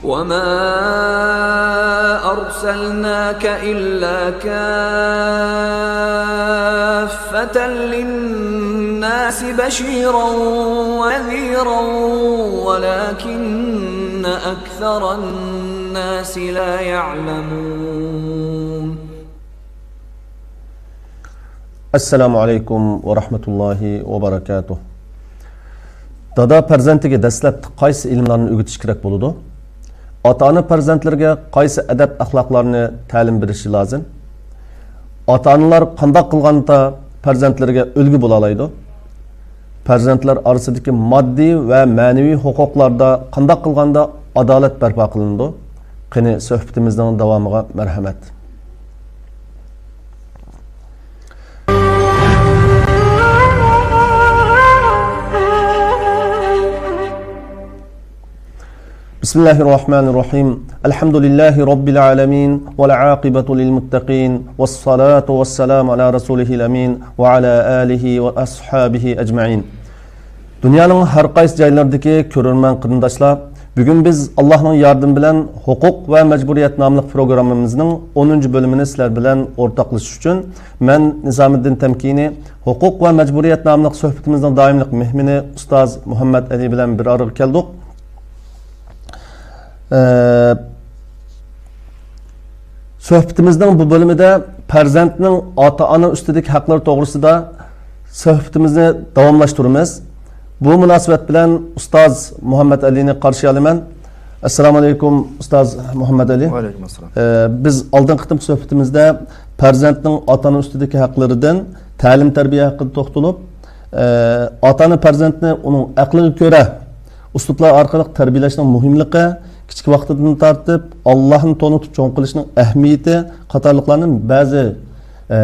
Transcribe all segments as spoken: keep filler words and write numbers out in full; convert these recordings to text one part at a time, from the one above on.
وما أرسلناك إلا كافة للناس بشيرا ونذيرا ولكن أكثر الناس لا يعلمون. ئەسسالامۇ ئەلەيكۇم ۋە رەھمەتۇللاھى ۋە بەرەكاتۇھ. دادا پەرزەنتىگە دەسلەپتە قايسى ئىلىملارنى ئۆگىتىش كېرەك بولىدۇ؟ ئاتا-ئانا پەرزەنتلىرىگە قايسى ئەدەپ-ئەخلاقلارنى تەلىم بېرىشى لازىم؟ ئاتا-ئانىلار قانداق قىلغاندا پەرزەنتلىرىگە ئۈلگە بولالايدۇ؟ پەرزەنتلەر ئارىسىدىكى ماددىي ۋە مەنىۋى ھوقۇقلاردا قانداق قىلغاندا ئادالەت بەرپا قىلىنىدۇ؟ قېنى، سۆھبىتىمىزنىڭ داۋامىغا مەرھەمەت. بسم الله الرحمن الرحيم. الحمد لله رب العالمين، والعاقبة للمتقين، والصلاة والسلام على رسوله الأمين، وعلى آله وأصحابه أجمعين. دۇنيانىڭ ھەر قايسى جايلىرىدىكى كۆرۈرمەن قېرىنداشلار، بۈگۈن بىز ئاللاھنىڭ ياردىمى بىلەن ھوقۇق ۋە مەجبۇرىيەت ناملىق پروگراممىمىزنىڭ ئونىنچى بۆلۈمىنى سىلەر بىلەن ئورتاقلىشىش ئۈچۈن مەن نىزامىددىن تەمكىنى ھوقۇق ۋە مەجبۇرىيەت ناملىق سۆھبىتىمىزنىڭ دائىملىق مېھمىنى ئۇستاز مۇھەممەد ئەلى بىلەن بىر ئارىغا كەلدۇق. ئە، سۆھبىتىمىزنىڭ بۇ بۆلۈمىدە پەرزەنتنىڭ ئاتا-ئانا ئۈستىدىكى ھەقلىرى توغرىسىدا سۆھبىتىمىزنى داۋاملاشتۇرىمىز. بۇ مۇناسىۋەت بىلەن ئۇستاز مۇھەممەد ئەلىنى قارشى ئالىمەن. ئەسسالامۇ ئەلەيكۇم، ئۇستاز مۇھەممەد ئەلى. ۋەئەلەيكۇم ئەسسالام. ئە، بىز ئالدىنقى قېتىم سۆھبىتىمىزدە پەرزەنتنىڭ ئاتا-ئانا ئۈستىدىكى ھەقلىرىدىن، تەلىم-تەربىيە ھەققىدە توختىلىپ، ئە، ئاتا-ئانا پەرزەنتنى ئۇنىڭ ئەقلىگە كۆرە ئۇسلۇبلار ئارقىلىق تەربىيەلەشنىڭ مۇھىملىقى، كىچىك ۋاقتىدىن تارتىپ ئاللاھنى تونۇتۇپ چوڭ قىلىشنىڭ ئەھمىيىتى قاتارلىقلارنى بەزى، ئە،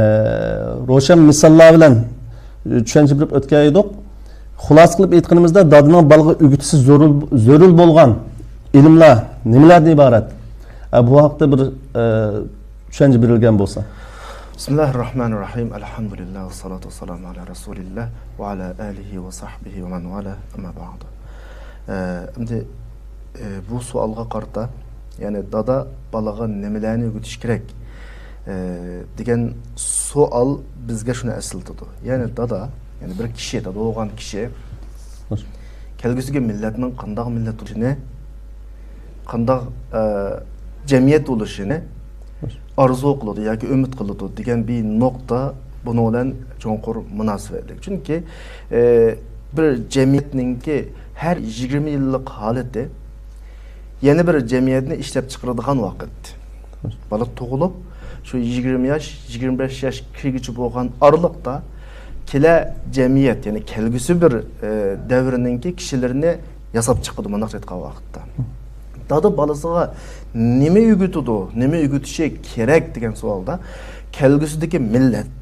روشەن مىساللار بىلەن چۈشەنچە بېرىپ ئۆتكەن ئىدۇق. خۇلاسە قىلىپ ئېيتقىنىمىزدا، دادىنىڭ بالىغا ئۆگىتىشى زۆرۈر، زۆرۈر بولغان ئىلىملار نېمىلەردىن ئىبارەت؟ ئە، بۇ ھەقتە بىر، ئە، چۈشەنچە بېرىلگەن بولسا. بسم الله الرحمن الرحيم. الحمد لله والصلاة والسلام على رسول الله وعلى آله وصحبه ومن والاه. أما بعد. ئە، ئەمدى، ئە، بۇ سوئالغا قارىتا، يەنى دادا بالىغا نېمىلەرنى ئۆگىتىش كېرەك، ئە، دېگەن سوئال بىزگە شۇنى ئەسلىتىدۇ. يەنى دادا، يەنى بىر كىشى، دادا بولغان كىشى كەلگۈسىدىكى مىللەتنىڭ قانداق مىللەت بولۇشىنى، قانداق، ئە، جەمئىيەت بولۇشىنى ئارزۇ قىلىدۇ ياكى ئۈمىد قىلىدۇ دېگەن بىر نۇقتا بۇنىڭ بىلەن چوڭقۇر مۇناسىۋەتلىك. چۈنكى، ئە، بىر جەمئىيەتنىڭكى ھەر يىگىرمە يىللىق ھالىتى يەنە بىر جەمئىيەتنى ئىشلەپ چىقىرىدىغان ۋاقىت. بالا تۇغۇلۇپ، شۇ يىگىرمە ياش، يىگىرمە بەش ياش كىرگۈچە بولغان ئارىلىقتا كېلە جەمئىيەت، يەنى كەلگۈسى بىر، ئە، دەۋرنىڭكى كىشىلىرىنى ياساپ چىقىدۇ، مۇنداقچە ئېيتقان ۋاقىتتا. دادا بالىسىغا نېمە ئۆگىتىدۇ، نېمە ئۆگىتىشى كېرەك دېگەن سوئالدا، كەلگۈسىدىكى مىللەت،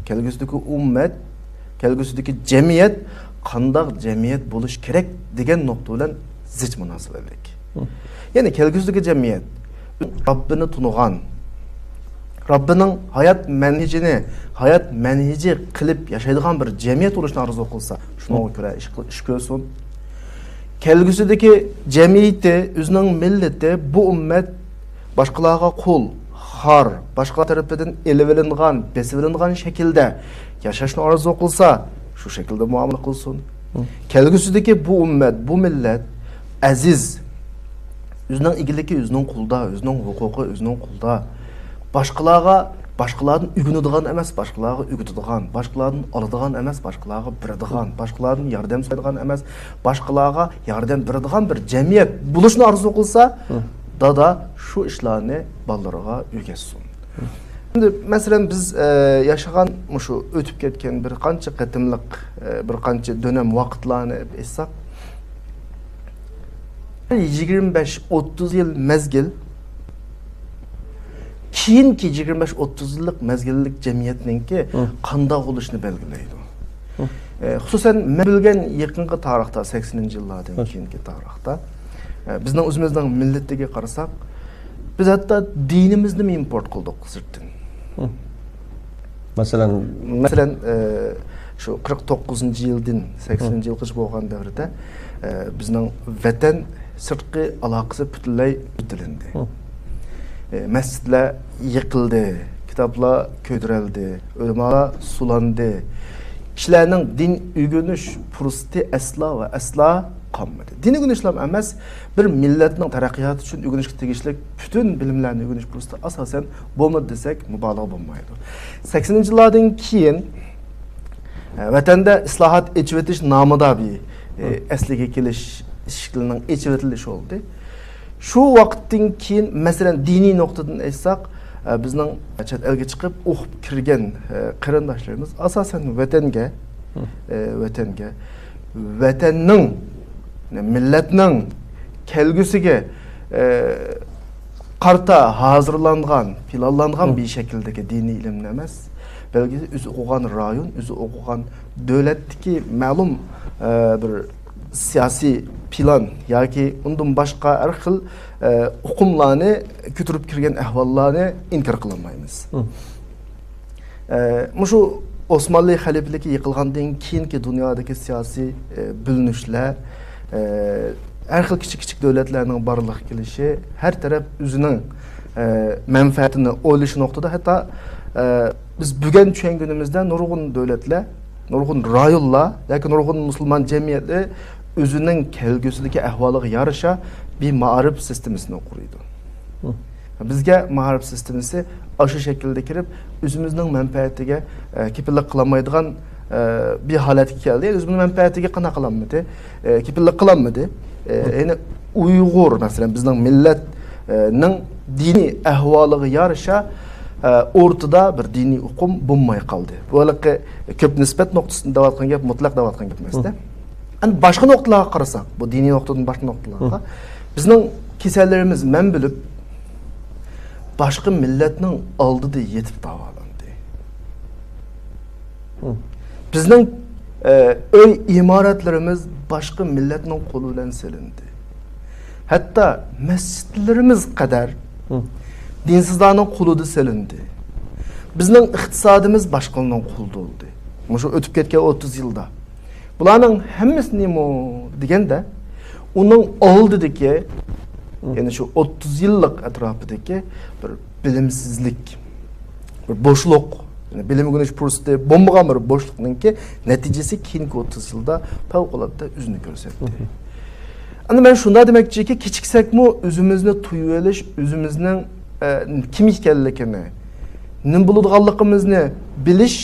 كەلگۈسىدىكى ئۈممەت، كەلگۈسىدىكى جەمئىيەت قانداق جەمئىيەت بولۇشى كېرەك دېگەن نۇقتا بىلەن زىچ مۇناسىۋەتلىك. يەنى كەلگۈسىدىكى جەمئىيەت رەببىنى تونۇغان، رەببىنىڭ ھايات مەنھىجىنى ھايات مەنھىجى قىلىپ ياشايدىغان بىر جەمئىيەت بولۇشنى ئارزۇ قىلسا، شۇنىڭغا كۆرە ئىش قىل-، ئىش كۆرسۇن. كەلگۈسىدىكى جەمئىيىتى، ئۆزىنىڭ مىللىتى، بۇ ئۈممەت باشقىلارغا قۇل، خار، باشقىلار تەرىپىدىن ئېلىۋېلىنغان، بېسىۋېلىنغان شەكىلدە ياشاشنى ئارزۇ قىلسا، شۇ شەكىلدە مۇئامىلە قىلسۇن. كەلگۈسىدىكى بۇ ئۈممەت، بۇ مىللەت ئەزىز، ئۆزىنىڭ ئىگىلىكى ئۆزىنىڭ قولىدا، ئۆزىنىڭ ھوقۇقى ئۆزىنىڭ قولىدا. باشقىلارغا، باشقىلاردىن ئۆگىنىدىغان ئەمەس، باشقىلارغا ئۆگىتىدىغان، باشقىلاردىن ئالىدىغان ئەمەس، باشقىلارغا بېرىدىغان، باشقىلاردىن ياردەم سورايدىغان ئەمەس، باشقىلارغا ياردەم بېرىدىغان بىر جەمئىيەت بولۇشنى ئارزۇ قىلسا، دادا شۇ ئىشلارنى بالىلىرىغا ئۆگەتسۇن. ئەمدى، مەسىلەن، بىز، ئە، ياشىغان مۇشۇ ئۆتۈپ كەتكەن بىر قانچە قېتىملىق، ئە، بىر قانچە دۆنەم ۋاقىتلارنى ئېيتساق، يىگىرمە بەش ئوتتۇز يىل مەزگىل كېيىنكى يىگىرمە بەش ئوتتۇز يىللىق مەزگىللىك جەمئىيەتنىڭكى قانداق بولۇشىنى بەلگىلەيدۇ. ئە، خۇسۇسەن، مەن بىلگەن يېقىنقى تارىختا، سەكسىنىنچى يىللاردىن كېيىنكى تارىختا، ئە، بىزنىڭ ئۆزىمىزنىڭ مىللىتىگە قارىساق، بىز ھەتتا دىنىمىزنىمۇ ئىمپورت قىلدۇق سىرتتىن. مەسىلەن؟ مەسىلەن، ئە، شۇ قىرىق توققۇزىنچى يىلدىن سەكسىنىنچى يىلغىچە بولغان دەۋردە، ئە، بىزنىڭ ۋەتەن سىرتقى ئالاقىسى پۈتۈنلەي ئۈزۈلدى. ئى، مەسچىتلەر يىقىلدى، كىتابلار كۆيدۈرۈلدى، ئۆلىمالار سولاندى. كىشىلەرنىڭ دىن ئۆگىنىش پۇرسىتى ئەسلا ۋە ئەسلا قالمىدى. دىن ئۆگىنىشلا ئەمەس، بىر مىللەتنىڭ تەرەققىياتى ئۈچۈن ئۆگىنىشكە تېگىشلىك پۈتۈن بىلىملەرنى ئۆگىنىش پۇرسىتى ئاساسەن بولمىدى دېسەك، مۇبالىغە بولمايدۇ. سەكسىنىنچى يىللاردىن كېيىن، ئە، ۋەتەندە ئىسلاھات، ئېچىۋېتىش نامىدا بىر، ئە، ئەسلىگە كېلىش ئىشىكلىرىنىڭ ئېچىۋېتىلىشى بولدى. شۇ ۋاقىتتىن كېيىن، مەسىلەن، دىنىي نۇقتىدىن ئېيتساق، ئە، بىزنىڭ چەت ئەلگە چىقىپ ئوقۇپ كىرگەن، ئە، قېرىنداشلىرىمىز ئاساسەن ۋەتەنگە، ئە، ۋەتەنگە، ۋەتەننىڭ، مىللەتنىڭ كەلگۈسىگە، ئە، قارىتا ھازىرلانغان، پىلانلانغان بىر شەكىلدىكى دىنىي ئىلىمنى ئەمەس، بەلكى ئۆزى ئوقۇغان رايون، ئۆزى ئوقۇغان دۆلەتتىكى مەلۇم، ئە، بىر سىياسىي پىلان ياكى ئۇندىن باشقا ھەر خىل، ئە، ئۇقۇملارنى كۆتۈرۈپ كىرگەن ئەھۋاللارنى ئىنكار قىلالمايمىز. ئە، مۇشۇ ئوسمانلى خەلىپىلىكى يىقىلغاندىن كېيىنكى دۇنيادىكى سىياسىي، ئە، بۆلۈنۈشلەر، ئە، ھەر خىل كىچىك-كىچىك دۆلەتلەرنىڭ بارلىققا كېلىشى، ھەر تەرەپ ئۆزىنىڭ، ئە، مەنپەئەتىنى ئويلىشى نۇقتىدا ھەتتا، ئە، بىز بۈگۈن چۈشەنگىنىمىزدە نۇرغۇن دۆلەتلەر، نۇرغۇن رايونلار ياكى نۇرغۇن مۇسۇلمان جەمئىيەتلىرى ئۆزىنىڭ كەلگۈسىدىكى ئەھۋالىغا يارىشا بىر مائارىپ سىستېمىسىنى قۇرىدۇ. بىزگە مائارىپ سىستېمىسى ئاشۇ شەكىلدە كىرىپ، ئۆزىمىزنىڭ مەنپەئەتىگە، ئە، كېپىللىك قىلالمايدىغان، ئە، بىر ھالەتكە كەلدى. يەنى ئۆزىمىزنىڭ مەنپەئەتىگە قانداق قىلالمىدى؟ ئە، كېپىللىك قىلالمىدى. ئە، يەنى ئۇيغۇر، مەسىلەن، بىزنىڭ مىللەتنىڭ دىنىي ئەھۋالىغا يارىشا، ئە، ئورتىدا بىر دىنىي ئۇقۇم بولماي قالدى. بۇ ھېلىقى كۆپ نىسبەت نۇقتىسىدا دەۋاتقان گەپ، مۇتلەق دەۋاتقان گەپ ئەمەستە. ئەمدى باشقا نۇقتىلارغا قارىساق، بۇ دىنىي نۇقتىدىن باشقا نۇقتىلارغا، بىزنىڭ كېسەللىرىمىز مەن بىلىپ باشقا مىللەتنىڭ ئالدىدا يېتىپ داۋالاندى. بىزنىڭ، ئە، ئۆي ئىمارەتلىرىمىز باشقا مىللەتنىڭ قولى بىلەن سېلىندى. ھەتتا مەسچىتلىرىمىز قەدەر دىنسىزلارنىڭ قولىدا سېلىندى. بىزنىڭ ئىقتىسادىمىز باشقىلارنىڭ قولىدا بولدى. مۇشۇ ئۆتۈپ كەتكەن ئوتتۇز يىلدا. بۇلارنىڭ ھەممىسى نېمە دېگەندە، ئۇنىڭ ئالدىدىكى، يەنى شۇ ئوتتۇز يىللىق ئەتراپىدىكى بىر بىلىمسىزلىك، بىر بوشلۇق، يەنى بىلىم ئۆگىنىش پۇرسىتى بولمىغان بىر بوشلۇقنىڭكى نەتىجىسى كېيىنكى ئوتتۇز يىلدا پەۋقۇلئاددە ئۆزىنى كۆرسەتتى. ئەمدى مەن شۇنداق دېمەكچىكى، كېچىكسەكمۇ ئۆزىمىزنى تۇيۇۋېلىش، ئۆزىمىزنىڭ، ئە، كىم ئىكەنلىكىنى، نېمە بولىدىغانلىقىمىزنى بىلىش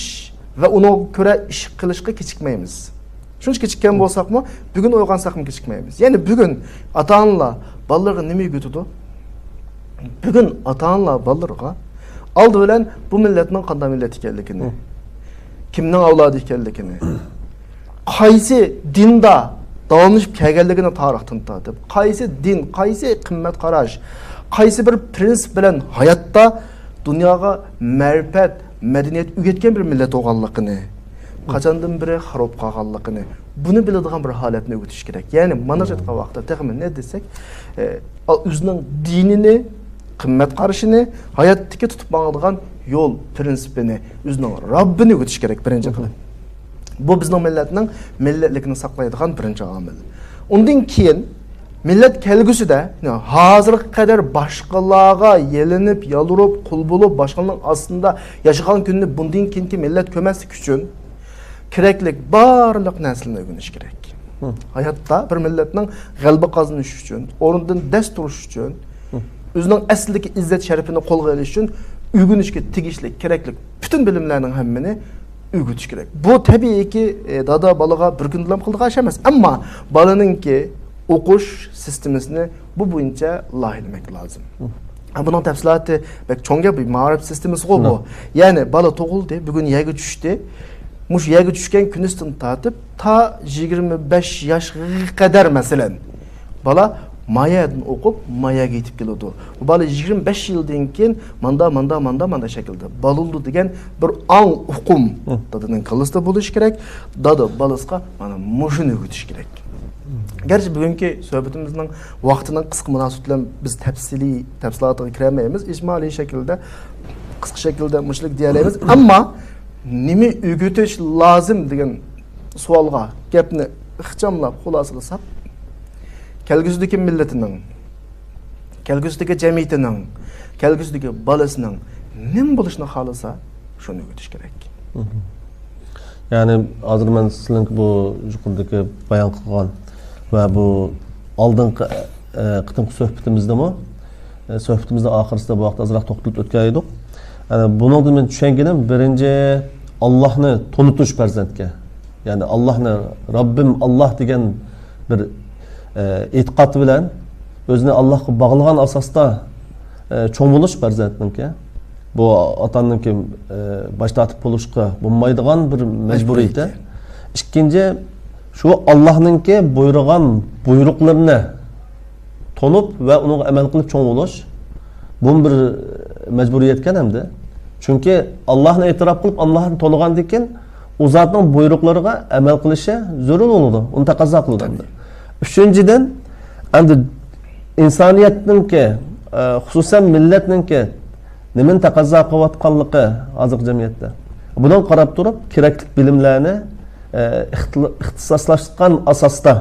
ۋە ئۇنىڭغا كۆرە ئىش قىلىشقا كېچىكمەيمىز. شۇنچە كېچىككەن بولساقمۇ، بۈگۈن ئويغانساقمۇ كېچىكمەيمىز. يەنى بۈگۈن ئاتا-ئانىلار بالىلىرىغا نېمە ئۆگىتىدۇ؟ بۈگۈن ئاتا-ئانىلار بالىلىرىغا ئالدى بىلەن بۇ مىللەتنىڭ قانداق مىللەت ئىكەنلىكىنى، كىمنىڭ ئەۋلادى ئىكەنلىكىنى، قايسى دىندا داۋاملىشىپ كەلگەنلىكىنى تارىختىن تارتىپ، قايسى دىن، قايسى قىممەت قاراش، قايسى بىر پىرىنسىپ بىلەن ھاياتتا دۇنياغا مەرىپەت، مەدەنىيەت ئۆگەتكەن بىر مىللەت بولغانلىقىنى، قاچاندىن بېرى خاراب قالغانلىقىنى، بۇنى بىلىدىغان بىر ھالەتنى ئۆگىتىش كېرەك. يەنى مانا شۇ ۋاقىتتا تېخىمۇ نە دېسەك، ئە، ئۆزىنىڭ دىنىنى، قىممەت قارىشىنى، ھاياتتىكى تۇتۇپ ماڭىدىغان يول پىرىنسىپىنى، ئۆزىنىڭ رەببىنى ئۆگىتىش كېرەك بىرىنچى قېتىم. بۇ بىزنىڭ مىللەتنىڭ مىللەتلىكىنى ساقلايدىغان بىرىنچى ئامىل. ئۇندىن كېيىن مىللەت كەلگۈسىدە، ھازىرغا قەدەر باشقىلارغا يېلىنىپ، يالۋۇرۇپ، قۇل بولۇپ، باشقىلارنىڭ ئاستىدا ياشىغان كۈنىنى بۇندىن كېيىنكى مىللەت كۆرمەسلىك ئۈچۈن كېرەكلىك بارلىق نەرسىلەرنى ئۆگىنىش كېرەك. ھاياتتا بىر مىللەتنىڭ غەلىبە قازىنىشى ئۈچۈن، ئورنىدىن دەس تۇرۇش ئۈچۈن، ئۆزىنىڭ ئەسلىدىكى ئىززەت شەرىپىنى قولغا ئېلىش ئۈچۈن ئۆگىنىشكە تېگىشلىك كېرەكلىك پۈتۈن بىلىملەرنىڭ ھەممىنى ئۆگىتىش كېرەك. بۇ تەبىئىيكى، ئە، دادا بالىغا بىر كۈندىلا قىلىدىغان ئىش ئەمەس. ئەمما بالىنىڭكى ئوقۇش سىستېمىسىنى بۇ بويىچە لايىھىلىمەك لازىم. ھە، بۇنىڭ تەپسىلاتى بەك چوڭ گەپ، مائارىپ سىستېمىسىغۇ بۇ. يەنى بالا تۇغۇلدى، بۈگۈن يەرگە چۈشتى. مۇشۇ يەرگە چۈشكەن كۈنىسىدىن تارتىپ تا يىگىرمە بەش ياشقا قەدەر، مەسىلەن، بالا ما يەردىن ئوقۇپ، ما يەرگە يېتىپ كېلىدۇ. بۇ بالا يىگىرمە بەش يىلدىن كېيىن ماندا، ماندا، ماندا، ماندا شەكىلدە بالا بولىدۇ دېگەن بىر ئاڭ ئۇقۇم دادىنىڭ كاللىسىدا بولۇشى كېرەك. دادا بالىسىغا مانا مۇشۇنى ئۆگىتىش كېرەك. گەرچە بۈگۈنكى سۆھبىتىمىزنىڭ ۋاقتىنىڭ قىسقا مۇناسىۋىتى بىلەن بىز تەپسىلىي تەپسىلاتىغا كىرەلمەيمىز، ئىجمالىي شەكىلدە، قىسقا شەكىلدە مۇشۇنداق دېيەلەيمىز. ئەمما نېمە ئۆگىتىش لازىم دېگەن سوئالغا گەپنى ئىخچاملاپ خۇلاسىلىساق، كەلگۈسىدىكى مىللىتىنىڭ، كەلگۈسىدىكى جەمئىيىتىنىڭ، كەلگۈسىدىكى بالىسىنىڭ نېمە بولۇشىنى خالىسا، شۇنى ئۆگىتىش كېرەك. يەنى ھازىر مەن سىزنىڭ بۇ يۇقىرىدىكى بايان قىلغان ۋە بۇ ئالدىنقى، ئە، قېتىمقى سۆھبىتىمىزدىمۇ، ئە، سۆھبىتىمىزنىڭ ئاخىرىسىدا بۇ ھەقتە ئازراق توختىلىپ ئۆتكەن ئىدۇق. يەنى بۇنىڭدىن مەن چۈشەنگىنىم، بىرىنچى، ئاللاھنى تونۇتۇش پەرزەنتكە. يەنى ئاللاھنى، رەببىم ئاللاھ دېگەن بىر، ئە، ئېتىقاد بىلەن ئۆزىنى ئاللاھقا باغلىغان ئاساستا، ئە، چوڭ بولۇش پەرزەنتنىڭكى. بۇ ئاتا-ئانىنىڭكى، ئە، باش تارتىپ بولۇشقا بولمايدىغان بىر مەجبۇرىيىتى. مەجبۇرىيىتى. ئىككىنچى، شۇ ئاللاھنىڭكى بۇيرۇغان بۇيرۇقلىرىنى تونۇپ ۋە ئۇنىڭغا ئەمەل قىلىپ چوڭ بولۇش، بۇمۇ بىر مەجبۇرىيەتكەن ئەمدى. چۈنكى ئاللاھنى ئېتىراپ قىلىپ، ئاللاھنى تونۇغاندىن كېيىن، ئۇ زاتنىڭ بۇيرۇقلىرىغا ئەمەل قىلىشى زۆرۈر بولىدۇ. ئۇنى تەقەززا قىلىدۇ ئەمدى. ئۈچىنچىدىن، ئەمدى ئىنسانىيەتنىڭكى، ئە، خۇسۇسەن مىللەتنىڭكى نېمىنى تەقەززا قىلىۋاتقانلىقى ھازىرقى جەمئىيەتتە. بۇنىڭغا قاراپ تۇرۇپ، كېرەكلىك بىلىملەرنى، ئە، ئىختىلا-، ئىختىساسلاشقان ئاساستا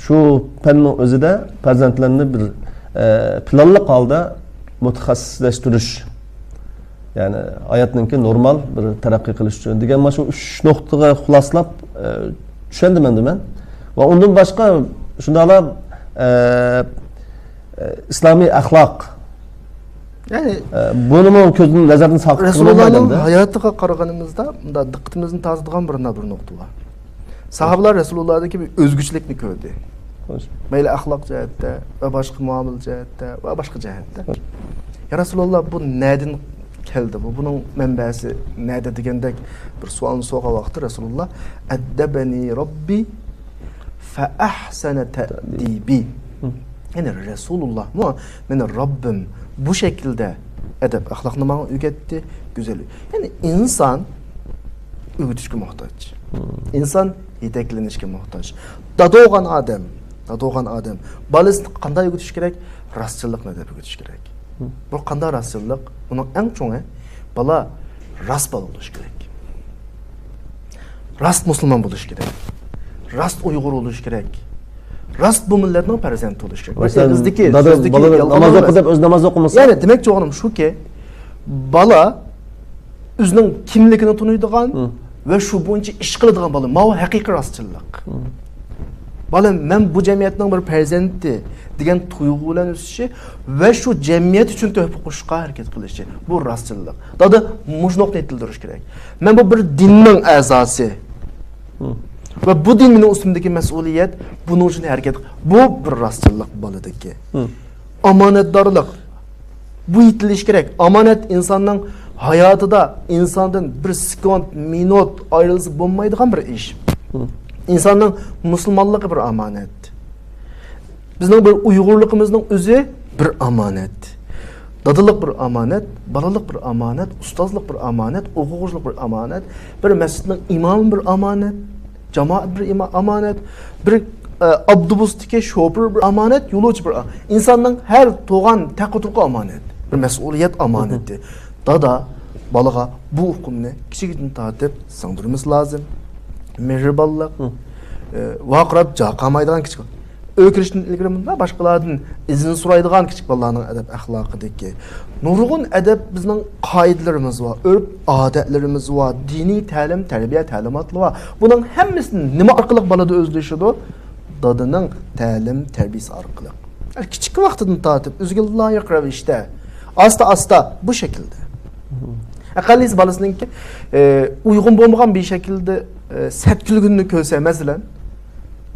شۇ پەننىڭ ئۆزىدە پەرزەنتلەرنى بىر، ئە، پىلانلىق ھالدا مۇتەخەسسىسلەشتۈرۈش. يەنى ھاياتنىڭكى نورمال بىر تەرەققىي قىلىش ئۈچۈن دېگەن مانا شۇ ئۈچ نۇقتىغا خۇلاسىلاپ، ئە، چۈشەندىم ئەمدى مەن. ۋە ئۇندىن باشقا شۇنداقلا، ئە، ئە، ئىسلامىي ئەخلاق. يەنى، ئە، بۇنىمۇ كۆزدىن، نەزەردىن ساقىت قىلىنمايدۇ رەسۇلۇللانىڭ ئەمدى. ھاياتىغا قارىغىنىمىزدا، مۇنداق دىققىتىمىزنى تارتىدىغان بىر، بىر نۇقتا بار. ساھابىلار رەسۇلۇللادىكى بىر ئۆزگىچىلىكنى كۆردى. خوش. مەيلى ئەخلاق جەھەتتە ۋە باشقا مۇئامىلە جەھەتتە ۋە باشقا جەھەتتە. خوش. يا رەسۇلۇللا، بۇ نەدىن كەلدى؟ بۇ، بۇنىڭ مەنبەسى نەدە؟ دېگەندەك بىر سوئالنى سورىغان ۋاقىتتا رەسۇلۇللا، «ئەددەبەنى رەببى فەئەھسەنە تەدىبى.» يەنى رەسۇلۇللا، مېنى رەببىم بۇ شەكىلدە ئەدەپ ئەخلاقنى ماڭا ئۆگەتتى، گۈزەل. يەنى ئىنسان ئۆگىتىشكە موھتاج. ئىنسان يېتەكلىنىشكە موھتاج. دادا بولغان ئادەم، دادا بولغان ئادەم بالىسىنى قانداق ئۆگىتىش كېرەك؟ راستچىللىقنى ئەدەپ ئۆگىتىش كېرەك. بۇ قانداق راستچىللىق؟ بۇنىڭ ئەڭ چوڭى، بالا راست بالا بولۇش كېرەك. راست مۇسۇلمان بولۇش كېرەك. راست ئۇيغۇر بولۇش كېرەك. راست بۇ مىللەتنىڭ پەرزەنتى بولۇش كېرەك. مەسىلەن، ئېغىزدىكى، دادا، سۆزدىكى بالا يالغان ناماز ئوقۇ دەپ ئۆزى ناماز ئوقۇمىسا؟ يەنى دېمەكچى بولغىنىم شۇكى، بالا ئۆزىنىڭ كىملىكىنى تونۇيدىغان ۋە شۇ بويىچە ئىش قىلىدىغان بالا. ماۋۇ ھەقىقىي راستچىللىق. بالا، مەن بۇ جەمئىيەتنىڭ بىر پەرزەنتى دېگەن تۇيغۇ بىلەن ئۆسۈشى ۋە شۇ جەمئىيەت ئۈچۈن تۆھپە قوشۇشقا ھەرىكەت قىلىشى، بۇ راستچىللىق. دادا مۇشۇ نۇقتىنى يېتىلدۈرۈش كېرەك. مەن بۇ بىر دىننىڭ ئەزاسى. ۋە بۇ دىن مېنىڭ ئۈستۈمدىكى مەسئۇلىيەت، بۇنىڭ ئۈچۈن ھەرىكەت قىل-، بۇ بىر راستچىللىق بالىدىكى. ئامانەتدارلىق. بۇ يېتىلىشى كېرەك. ئامانەت ئىنساننىڭ ھاياتىدا ئىنساندىن بىر سېكۇنت، مىنۇت ئايرىلسا بولمايدىغان بىر ئىش. ئىنساننىڭ مۇسۇلمانلىقى بىر ئامانەت. بىزنىڭ بىر ئۇيغۇرلۇقىمىزنىڭ ئۆزى بىر ئامانەت. دادىلىق بىر ئامانەت، بالىلىق بىر ئامانەت، ئۇستازلىق بىر ئامانەت، ئوقۇغۇچىلىق بىر ئامانەت، بىر مەسچىتنىڭ ئىمامى بىر ئامانەت، جامائەت بىر ئىما-، ئامانەت، بىر، ئە، ئاپتوبۇستىكى شوپۇر بىر ئامانەت، يولۇچى بىر ئا-، ئىنساننىڭ ھەر تۇغان تەقى-تۇرقى ئامانەت، بىر مەسئۇلىيەت ئامانىتى. دادا بالىغا بۇ ئۇقۇمنى كىچىكىدىن تارتىپ سىڭدۈرمىسى لازىم. مېھرىبانلىق، ئە، ۋارقىراپ جا قالمايدىغان كىچىك. ئۆيگە كىرىشتىن ئىلگىرى مۇنداق باشقىلاردىن ئىزىن سورايدىغان كىچىك بالىلارنىڭ ئەدەپ-ئەخلاقىدىكى نۇرغۇن ئەدەپ، بىزنىڭ قائىدىلىرىمىز بار، ئۆرپ-ئادەتلىرىمىز بار، دىنىي تەلىم-تەربىيە تەلىماتلىرى بار. بۇنىڭ ھەممىسى نېمە ئارقىلىق بالىدا ئۆزلىشىدۇ؟ دادىنىڭ تەلىم-تەربىيىسى ئارقىلىق. كىچىك ۋاقتىدىن تارتىپ ئۆزىگە لايىق رەۋىشتە، ئاستا-ئاستا بۇ شەكىلدە. ئەقەللىسى بالىسىنىڭكى، ئە، ئۇيغۇن بولمىغان بىر شەكىلدە، ئە، سەت كۈلگىنىنى كۆرسە، مەسىلەن،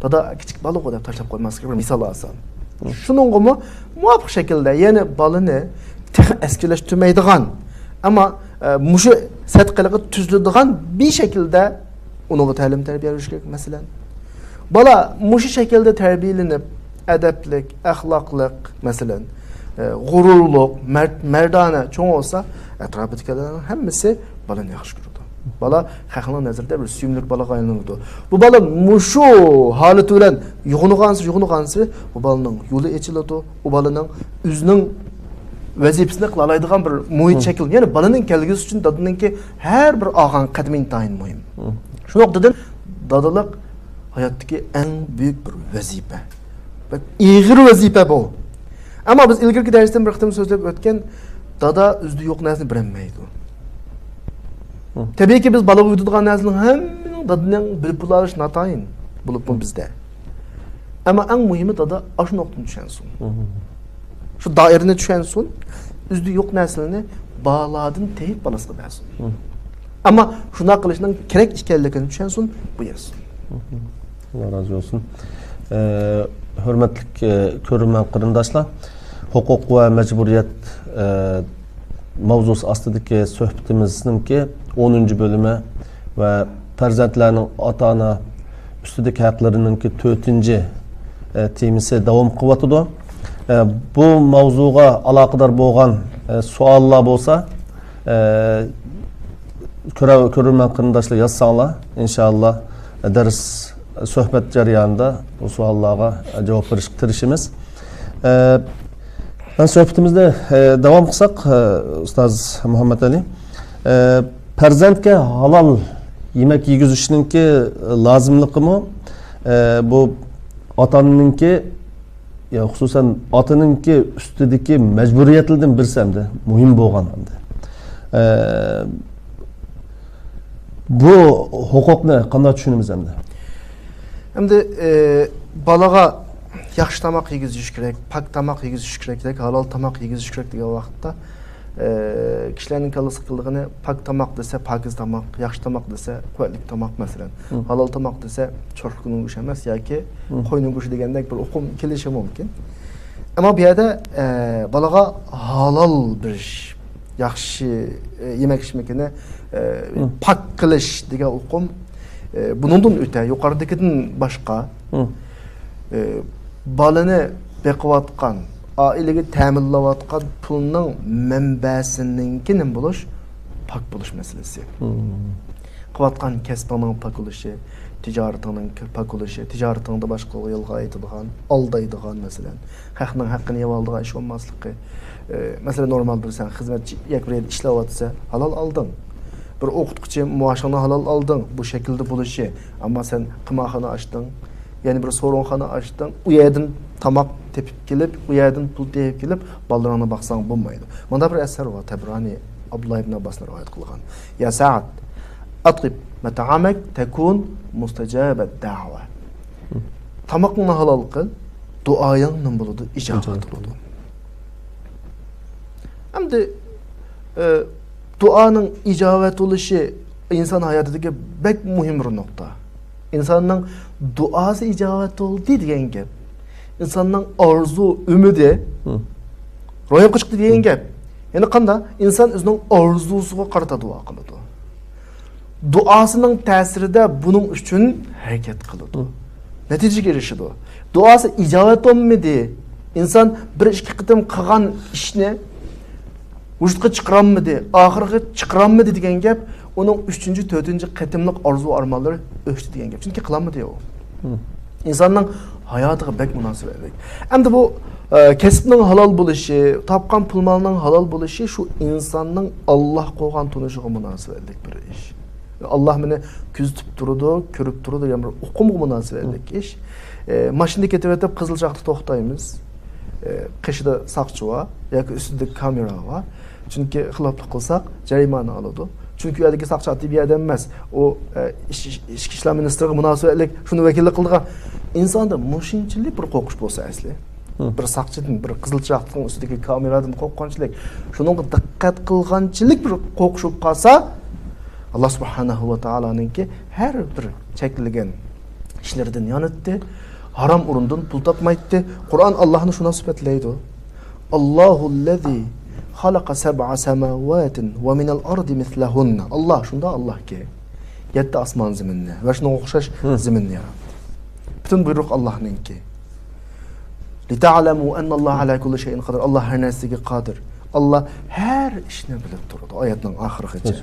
دادا كىچىك بالىغۇ دەپ تاشلاپ قويماسلىق بىر مىسال ئالسام. شۇنىڭغىمۇ مۇۋاپىق شەكىلدە، يەنى بالىنى تېخى ئەسكىلەشتۈرمەيدىغان، ئەمما، ئە، مۇشۇ سەت قىلىقى تۈزىلىدىغان بىر شەكىلدە ئۇنىڭغا تەلىم-تەربىيە بېرىش كېرەك، مەسىلەن. بالا مۇشۇ شەكىلدە تەربىيەلىنىپ، ئەدەپلىك، ئەخلاقلىق، مەسىلەن، ئە، غۇرۇرلۇق، مەرد-، مەردانە چوڭ بولسا، ئەتراپىدىكىلەرنىڭ ھەممىسى بالىنى ياخشى كۆرىدۇ. بالا خەقنىڭ نەزىرىدە بىر سۆيۈملۈك بالىغا ئايلىنىدۇ. بۇ بالا مۇشۇ ھالىتى بىلەن يوغىنىغانسېرى، يوغىنىغانسېرى بۇ بالىنىڭ يولى ئېچىلىدۇ. ئۇ بالىنىڭ ئۆزىنىڭ ۋەزىپىسىنى قىلالايدىغان بىر مۇھىت شەكىل. يەنى بالىنىڭ كەلگۈسى ئۈچۈن دادىنىڭكى ھەر بىر ئالغان قەدىمى ئىنتايىن مۇھىم. شۇ نۇقتىدىن دادىلىق ھاياتتىكى ئەڭ بۈيۈك بىر ۋەزىپە. بەك ئېغىر ۋەزىپە بۇ. ئەمما بىز ئىلگىرىكى دەرستىن بىر قېتىم سۆزلەپ ئۆتكەن، دادا ئۆزىدە يوق نەرسىنى بېرەلمەيدۇ. تەبىئىيكى، بىز بالىغا ئۆگىتىدىغان نەرسىنىڭ ھەممىنىڭ دادىنىڭ بىلىپ بولۇشى ناتايىن بولۇپمۇ بىزدە. ئەمما ئەڭ مۇھىمى، دادا ئاشۇ نۇقتىنى چۈشەنسۇن. شۇ دائىرىنى چۈشەنسۇن، ئۆزىدە يوق نەرسىلەرنى بالالاردىن تېپىپ بالىسىغا بەرسۇن. ئەمما شۇنداق قىلىشنىڭ كېرەك ئىكەنلىكىنى چۈشەنسۇن، بۇيرۇسۇن. ئاللا رازى بولسۇن. ئە، ھۆرمەتلىك، ئە، كۆرۈرمەن قېرىنداشلار، ھوقۇق ۋە مەجبۇرىيەت، ئە، ماۋزۇسى ئاستىدىكى سۆھبىتىمىزنىڭكى ئونىنچى بۆلۈمى ۋە پەرزەنتلەرنىڭ ئاتا-ئانا ئۈستىدىكى ھەقلىرىنىڭكى تۆتىنچى، ئە، تېمىسى داۋام قىلىۋاتىدۇ. ئە، بۇ ماۋزۇغا ئالاقىدار بولغان، ئە، سوئاللار بولسا، ئە، كۆرە-، كۆرۈرمەن قېرىنداشلار يازساڭلار، ئىنشائاللا، دەرس، سۆھبەت جەريانىدا بۇ سوئاللارغا جاۋاب بېرىشكە تىرىشىمىز. ئە، مەن سۆھبىتىمىزنى، ئە، داۋام قىلساق، ئە، ئۇستاز مۇھەممەت ئەلى، ئە، پەرزەنتكە ھالال يېمەك يېگۈزۈشنىڭكى لازىملىقىمۇ، ئە، بۇ ئاتا-ئانىنىڭكى، يا خۇسۇسەن ئاتىنىڭكى ئۈستىدىكى مەجبۇرىيەتلىرىدىن بىرسى ھەمدە مۇھىم بولغان ھەمدە. ئە، بۇ ھوقۇقنى قانداق چۈشىنىمىز ئەمدى؟ ئەمدى، ئە، بالىغا ياخشى تاماق يېگۈزۈش كېرەك، پاك تاماق يېگۈزۈش كېرەك، ياكى ھالال تاماق يېگۈزۈش كېرەك دېگەن ۋاقىتتا، ئە، كىشىلەرنىڭ كاللىسىغا كېلىدىغىنى، پاك تاماق دېسە پاكىز تاماق، ياخشى تاماق دېسە قۇۋۋەتلىك تاماق، مەسىلەن. ھالال تاماق دېسە چورۇكنىڭ گۆشى ئەمەس ياكى قوينىڭ گۆشى دېگەندەك بىر ئۇقۇم كېلىشى مۇمكىن. ئەمما بۇ يەردە، ئە، بالىغا ھالال بېرىش، ياخشى، ئە، يېمەك-ئىچمىكىنى، ئە، پاك قىلىش دېگەن ئۇقۇم، ئە، بۇنىڭدىن ئۆتە، يۇقىرىدىكىدىن باشقا، ئە، بالىنى بېقىۋاتقان، ئائىلىگە تەمىنلەۋاتقان پۇلنىڭ مەنبەسىنىڭكى نېمە بولۇش؟ پاك بولۇش مەسىلىسى. قىلىۋاتقان كەسپىڭنىڭ پاك بولۇشى، تىجارىتىڭنىڭ پاك بولۇشى، تىجارىتىڭدا باشقىلارغا يالغان ئېيتىدىغان، ئالدايدىغان، مەسىلەن، خەقنىڭ ھەققىنى يەۋالىدىغان ئىش بولماسلىقى. ئى، مەسىلەن، نورمال بىر سەن خىزمەتچى ياكى بىر يەردە ئىشلەۋاتىسەن، ھالال ئالدىڭ. بىر ئوقۇتقۇچى مائاشىڭنى ھالال ئالدىڭ، بۇ شەكىلدە بولۇشى. ئەمما سەن قىمارخانا ئاچتىڭ، يەنە بىر سورۇنخانا ئاچتىڭ، ئۇ يەردىن تاماق تېپىپ كېلىپ، ئۇ يەردىن پۇل تېپىپ كېلىپ، بالىلىرىڭنى باقساڭ بولمايدۇ. مۇنداق بىر ئەسەر بار، تەبرانى ئابدۇللا ئىبن ئابباسنى رىۋايەت قىلغان. يا سعد، أطب مطعمك تكن مستجاب الدعوة. تامىقىڭنى ھالال قىل، دۇئايىڭ نېمە بولىدۇ؟ ئىجابەت بولىدۇ. ئەمدى، ئە، دۇئانىڭ ئىجابەت بولۇشى ئىنسان ھاياتىدىكى بەك مۇھىم بىر نۇقتا. ئىنساننىڭ دۇئاسى ئىجابەت بولدى دېگەن گەپ، ئىنساننىڭ ئارزۇ ئۈمىدى روياپقا چىقتى دېگەن گەپ. يەنى قانداق؟ ئىنسان ئۆزىنىڭ ئارزۇسىغا قارىتا دۇئا قىلىدۇ. دۇئاسىنىڭ تەسىرىدە بۇنىڭ ئۈچۈن ھەرىكەت قىلىدۇ. نەتىجىگە ئېرىشىدۇ. دۇئاسى ئىجابەت بولمىدى. ئىنسان بىر ئىككى قېتىم قىلغان ئىشنى ۋۇجۇدقا چىقىرالمىدى، ئاخىرغا چىقىرالمىدى دېگەن گەپ، ئۇنىڭ ئۈچىنچى، تۆتىنچى قېتىملىق ئارزۇ-ئارمانلىرى ئۆچتى دېگەن گەپ. چۈنكى قىلالمىدى ئۇ. ئىنساننىڭ ھاياتىغا بەك مۇناسىۋەتلىك. ئەمدى بۇ، ئە، كەسىپنىڭ ھالال بولۇشى، تاپقان پۇل-مالنىڭ ھالال بولۇشى شۇ ئىنساننىڭ ئاللاھقا بولغان تونۇشىغا مۇناسىۋەتلىك بىر ئىش. ئاللاھ مېنى كۆزىتىپ تۇرىدۇ، كۆرۈپ تۇرىدۇ دېگەن بىر ئۇقۇمغا مۇناسىۋەتلىك ئىش. ئە، ماشىنىدا كېتىۋېتىپ قىزىل چىراغدا توختايمىز. ئە، قېشىدا ساقچى بار ياكى ئۈستىدە كامېرا بار. چۈنكى خىلاپلىق قىلساق جەرىمانە ئالىدۇ. چۈنكى ئۇ يەردىكى ساقچى ئاددىي بىر ئادەم ئەمەس. ئۇ، ئە، ئىچ-، ئىچ-، ئىچكى ئىشلار مىنىستىرىغا مۇناسىۋەتلىك، شۇنى ۋەكىللىك قىلىدىغان. ئىنساندا مۇشۇنچىلىك بىر قورقۇش بولسا ئەسلى. بىر ساقچىدىن، بىر قىزىل چىراغنىڭ ئۈستىدىكى كامېرادىن قورققانچىلىك، شۇنىڭغا دىققەت قىلغانچىلىك بىر قورقۇش بولۇپ قالسا، ئاللاھ سۇبھانەھۇ ۋە تائالانىڭكى ھەر بىر چەكلىگەن ئىشلىرىدىن ياناتتى، ھارام ئورۇندىن پۇل تاپمايتتى. قۇرئان ئاللاھنى شۇنداق سۈپەتلەيدۇ. اللهُ الذي خلق سبع سماوات ومن الأرض مثلهن. ئاللاھ شۇنداق ئاللاھكى، يەتتە ئاسمان زېمىننى ۋە شۇنىڭغا ئوخشاش زېمىننى ياراتتى. پۈتۈن بۇيرۇق ئاللاھنىڭكى. لتعلموا أن الله على كل شيء قدير. ئاللاھ ھەر نەرسىگە قادىر. ئاللاھ ھەر ئىشنى بىلىپ تۇرىدۇ. ئايەتنىڭ ئاخىرىغىچە.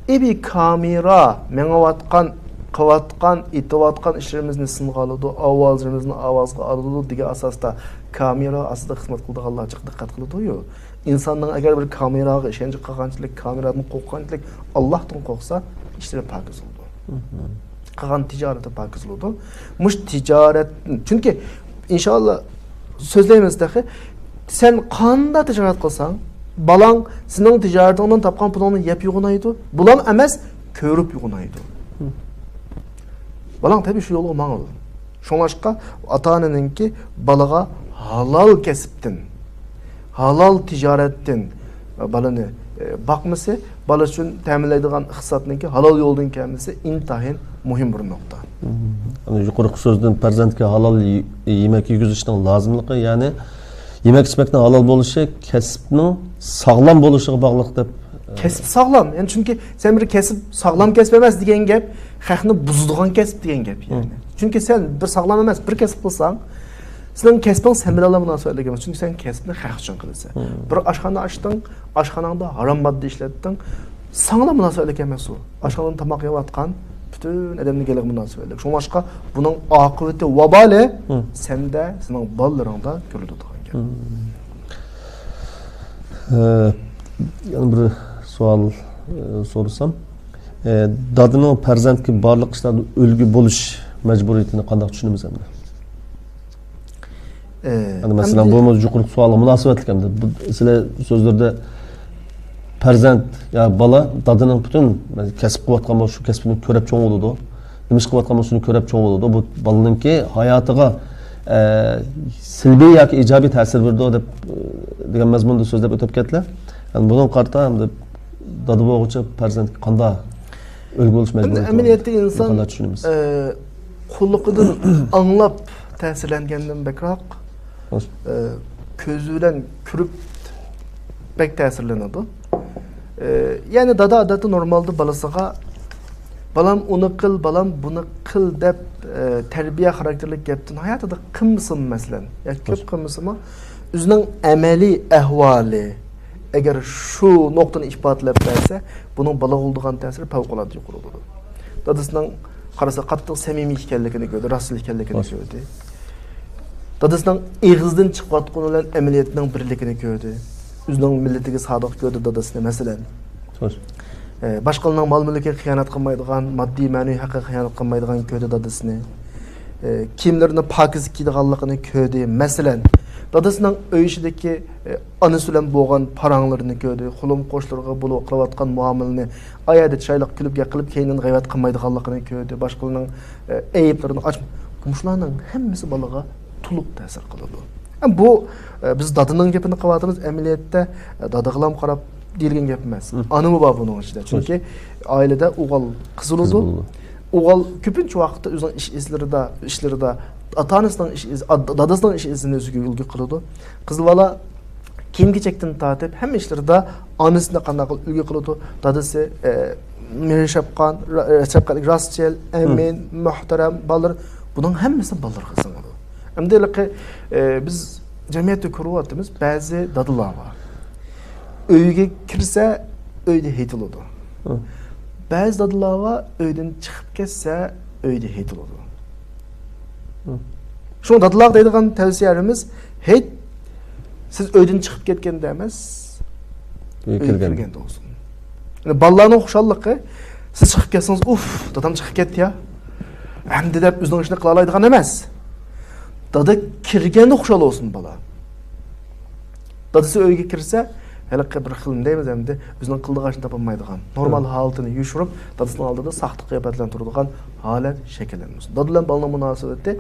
ئى بىر كامېرا، مېڭىۋاتقان، قىلىۋاتقان، ئېيتىۋاتقان ئىشلىرىمىزنى سىنغا ئالىدۇ، ئاۋازلىرىمىزنى ئاۋازغا ئالىدۇ دېگەن ئاساستا كامېرا ئاستىدا خىزمەت قىلىدىغانلار جىق دىققەت قىلىدۇ-يۇ. ئىنساننىڭ ئەگەر بىر كامېراغا ئىشەنچ قىلغانچىلىك، كامېرادىن قورققانچىلىك، ئاللاھتىن قورقسا، ئىشلىرى پاكىز بولىدۇ. قىلغان تىجارىتى پاكىز بولىدۇ. مۇشۇ تىجارەت، چۈنكى ئىنشاللا سۆزلەيمىز تېخى. سەن قانداق تىجارەت قىلساڭ، بالاڭ سېنىڭ تىجارىتىڭدىن تاپقان پۇلۇڭنى يەپ يوغىنايدۇ. بۇلام ئەمەس، كۆرۈپ يوغىنايدۇ. بالاڭ تەبىئىي شۇ يولغا ماڭىدۇ. شۇڭلاشقا ئاتا-ئانىنىڭكى بالىغا ھالال كەسىپتىن، ھالال تىجارەتتىن بالىنى، ئە، باقمىسى، بالا ئۈچۈن تەمىنلەيدىغان ئىقتىسادنىڭكى ھالال يولدىن كەلمىسى ئىنتايىن مۇھىم بىر نۇقتا. ئەنە يۇقىرىقى سۆزدىن پەرزەنتكە ھالال يې-، يېمەك يېگۈزۈشنىڭ لازىملىقى، يەنى يېمەك-ئىچمەكنىڭ ھالال بولۇشى كەسىپنىڭ ساغلام بولۇشىغا باغلىق دەپ، ئە، كەسىپ ساغلام. يەنى چۈنكى سەن بىر كەسىپ ساغلام كەسىپ ئەمەس دېگەن گەپ، خەقنى بۇزىدىغان كەسىپ دېگەن گەپ، يەنى. چۈنكى سەن بىر ساغلام ئەمەس بىر كەسىپ قىلساڭ، سېنىڭ كەسپىڭ سەن بىلەن مۇناسىۋەتلىك ئەمەس، چۈنكى سەن كەسىپنى خەق ئۈچۈن قىلىسەن. بىر ئاشخانا ئاچتىڭ، ئاشخاناڭدا ھارام ماددا ئىشلەتتىڭ، ساڭىلا مۇناسىۋەتلىك ئەمەس ئۇ. ئاشخانىدا تاماق يەۋاتقان پۈتۈن ئادەمنىڭ گېلىغا مۇناسىۋەتلىك. شۇڭلاشقا بۇنىڭ ئاقىۋىتى، ۋابالى سەندە، سېنىڭ بالىلىرىڭدا كۆرۈلىدۇ دېگەن گەپ. ئە، يەنە بىر سوئال، ئە، سورىسام، ئە، دادىنىڭ پەرزەنتكە بارلىق ئىشلاردا ئۈلگە بولۇش مەجبۇرىيىتىنى قانداق چۈشىنىمىز ئەمدى؟ ئە، ئەمدى مەسىلەن، ئەمدى بۇمۇ يۇقىرىقى سوئالغا مۇناسىۋەتلىك ئەمدى. بۇ، سىلەر سۆزلىرىدە پەرزەنت يا بالا دادىنىڭ پۈتۈن كەسىپ قىلىۋاتقان بولسا، شۇ كەسپىنى كۆرۈپ چوڭ بولىدۇ. نېمە ئىش قىلىۋاتقان بولسا، شۇنى كۆرۈپ چوڭ بولىدۇ. بۇ بالىنىڭكى ھاياتىغا، ئە، سەلبىي ياكى ئىجابىي تەسىر بېرىدۇ دەپ، ئە، دېگەن مەزمۇندا سۆزلەپ ئۆتۈپ كەتتىلەر. يەنى بۇنىڭغا قارىتا ئەمدى دادا بولغۇچە پەرزەنتكە قانداق ئۈلگە بولۇش مەجبۇرىيىتى بار. ئەمەلىيەتتە ئىنسان، قانداق چۈشىنىمىز؟ ئە، قۇلىقىدىن ئاڭلاپ تەسىرلەنگەندىن بەكرەك، ئە، كۆزى بىلەن كۆرۈپ بەك تەسىرلىنىدۇ. ئە، يەنى دادا ئادەتتە نورمالدا بالىسىغا، «بالام، ئۇنى قىل، بالام، بۇنى قىل» دەپ، ئە، تەربىيە خاراكتېرلىك گەپتىن ھاياتىدا قىلمىسىمۇ، مەسىلەن، ياكى كۆپ قىلمىسىمۇ، ئۆزىنىڭ ئەمەلىي ئەھۋالى، ئەگەر شۇ نۇقتىنى ئىپادىلەپ بەرسە، بۇنىڭ بالىغا بولىدىغان تەسىرى پەۋقۇلئاددە يۇقىرى بولىدۇ. دادىسىنىڭ قارىسا قاتتىق سەمىمىي ئىكەنلىكىنى كۆردى، راستچىل ئىكەنلىكىنى كۆردى. دادىسىنىڭ ئېغىزدىن چىقىۋاتقىنى بىلەن ئەمەلىيەتنىڭ بىرلىكىنى كۆردى. ئۆزىنىڭ مىللىتىگە سادىق كۆردى دادىسىنى، مەسىلەن. ئە، باشقىلارنىڭ مال-مۈلكىگە خىيانەت قىلمايدىغان، ماددىي، مەنىۋى ھەققىگە خىيانەت قىلمايدىغان كۆردى دادىسىنى. ئە، كىيىملىرىنى پاكىز كىيىدىغانلىقىنى كۆردى. مەسىلەن، دادىسىنىڭ ئۆي ئىچىدىكى، ئە، ئانىسى بىلەن بولغان پاراڭلىرىنى كۆردى. قولۇم-قوشلىرىغا بولۇپ قىلىۋاتقان مۇئامىلىنى، ئايەردە چىرايلىق كۈلۈپ گەپ قىلىپ، كەينىدىن غەيۋەت قىلمايدىغانلىقىنى كۆردى. باشقىلارنىڭ، ئە، ئەيىبلىرىنى ئاچ-، مۇشۇلارنىڭ ھەممىسى بالىغا تولۇق تەسىر قىلىدۇ. ئە، بۇ، ئە، بىز دادىنىڭ گېپىنى قىلىۋاتىمىز، ئەمەلىيەتتە، ئە، دادىغىلام قاراپ دېيىلگەن گەپ ئەمەس. ئانىمۇ بار بۇنىڭ ئىچىدە. چۈنكى ئائىلىدە ئوغۇل قىز بولىدۇ. ئوغۇل كۆپىنچە ۋاقىتتا ئۆزىنىڭ ئىش ئىزلىرىدا، ئىشلىرىدا، ئاتا-ئانىسىنىڭ ئىش ئىزى، ئا-، دادىسىنىڭ ئىش ئىزىنى ئۆزىگە ئۈلگە قىلىدۇ. قىز بالا كىيىم-كېچەكتىن تارتىپ ھەممە ئىشلىرىدا ئانىسىنى قانداق قىلىپ ئۈلگە قىلىدۇ. دادىسى، ئە، مېھرى-شەپقان، را-، شەپقەتلىك، راستچىل، ئەمىن، مۇھتەرەم بالىلىرى، بۇنىڭ ھەممىسى بالىلىرىغا سىڭىدۇ. ئەمدى ھېلىقى، ئە، بىز جەمئىيەتتە كۆرۈۋاتىمىز، بەزى دادىلار بار. ئۆيگە كىرسە، ئۆيدە ھېيتىلىدۇ. بەزى دادىلار بار، ئۆيدىن چىقىپ كەتسە، ئۆيدە ھېيتىلىدۇ. شۇڭا دادىلارغا دەيدىغان تەۋسىيەلىرىمىز، ھېيت سىز ئۆيدىن چىقىپ كەتكەندە ئەمەس، ئۆيگە كىرگەندە بولسۇن. يەنى بالىلارنىڭ خۇشاللىقى، سىز چىقىپ كەتسىڭىز، «ئۇف، دادام چىقىپ كەتتى يا، ئەمدى» دەپ ئۆزىنىڭ ئىشىنى قىلالايدىغان ئەمەس. دادا كىرگەندە خۇشال بولسۇن بالا. دادىسى ئۆيگە كىرسە، ھېلىقى بىر خىل نېمە دەيمىز ئەمدى، ئۆزىنىڭ قىلىدىغان ئىشىنى تاپالمايدىغان، نورمال ھالىتىنى يوشۇرۇپ، دادىسىنىڭ ئالدىدا ساختا قىياپەت بىلەن تۇرىدىغان ھالەت شەكىللەنمىسۇن. دادا بىلەن بالىنىڭ مۇناسىۋىتى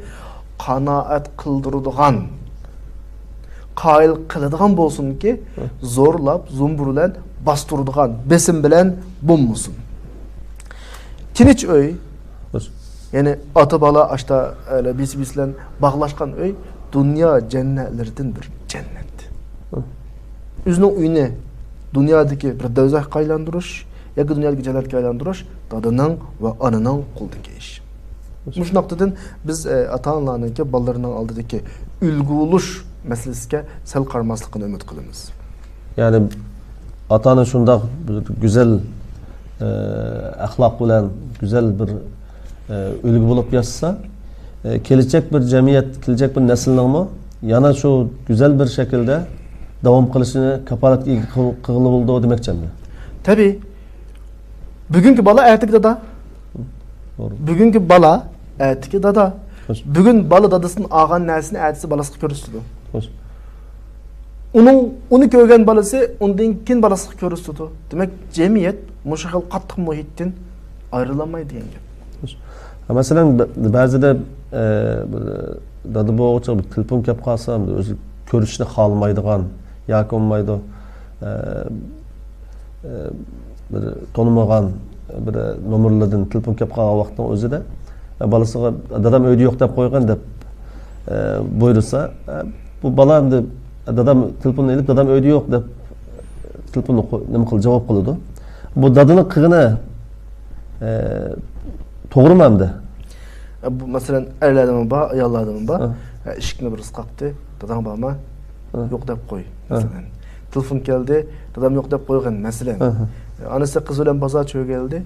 قانائەت قىلدۇرىدىغان، قايىل قىلىدىغان بولسۇنكى، زورلاپ، زۇمبۇر بىلەن باستۇرىدىغان، بېسىم بىلەن بولمىسۇن. تىنچ ئۆي، يەنى ئاتا-بالا ئاشتا، ئە، بىسى-بىسى بىلەن باغلاشقان ئۆي دۇنيا جەننەتلىرىدىن بىر جەننەت. ئۆزىنىڭ ئۆيىنى دۇنيادىكى بىر دوزاخقا ئايلاندۇرۇش ياكى دۇنيادىكى جەننەتكە ئايلاندۇرۇش دادىنىڭ ۋە ئانىنىڭ قولىدىكى ئىش. مۇشۇ نۇقتىدىن بىز، ئە، ئاتا-ئانىلارنىڭكى بالىلىرىنىڭ ئالدىدىكى ئۈلگە بولۇش مەسىلىسىگە سەل قارىماسلىقىنى ئۈمىد قىلىمىز. يەنى ئاتا-ئانا شۇنداق بىر گۈزەل، ئە، ئەخلاق بىلەن گۈزەل بىر، ئە، ئۈلگە بولۇپ ياشىسا، ئە، كېلىچەك بىر جەمئىيەت، كېلىچەك بىر نەسىلنىڭمۇ يەنە شۇ گۈزەل بىر شەكىلدە داۋام قىلىشىنى كاپالەتكە ئىگە قىل-، قىلغىلى بولىدۇ دېمەكچىمەن. تەبىئىي. بۈگۈنكى بالا ئەتىكى دادا. توغرا. بۈگۈنكى بالا ئەتىكى دادا. بۈگۈن بالا دادىسىدىن ئالغان نەرسىنى ئەتىسى بالىسىغا كۆرسىتىدۇ. ئۇنىڭ، ئۇنى كۆرگەن بالىسى ئۇندىن كېيىن بالىسىغا كۆرسىتىدۇ. دېمەك، جەمئىيەت مۇشۇ خىل قاتتىق مۇھىتتىن ئايرىلالمايدۇ دېگەن گەپ. مەسىلەن، بە-، بەزىدە، ئە، بىر دادا بوغۇچىغا بىر تېلېفون كەپ قالسا، ئۆزى كۆرۈشۈشنى خالىمايدىغان ياكى بولمايدۇ، ئە، ئە، بىر تونۇمىغان بىر نومۇرلاردىن تېلېفون كەپ قالغان ۋاقىتنىڭ ئۆزىدە، ئە، بالىسىغا، «دادام ئۆيدە يوق دەپ قويغىن» دەپ، ئە، بۇيرۇسا، ئە، بۇ بالا ئەمدى، «دادام تېلېفوننى ئېلىپ، دادام ئۆيدە يوق» دەپ تېلېفوننى قو-، نېمە قىل-، جاۋاب قىلىدۇ. بۇ دادىنىڭ قىلغىنى، ئە، توغرىمۇ ئەمدى؟ ئە، بۇ، مەسىلەن، ئەرلەردىمۇ بار، ئاياللاردىمۇ بار. ھە. ئە، ئىشىكنى بىرسى قاقتى، «داداڭ بارمۇ؟» ھە. «يوق» دەپ قوي، ھە، مەسىلەن. تېلېفون كەلدى، «دادام يوق» دەپ قويغىن، مەسىلەن. ھە، ھە. ئانىسى قىزى بىلەن بازار چۈشۈرگەلدى.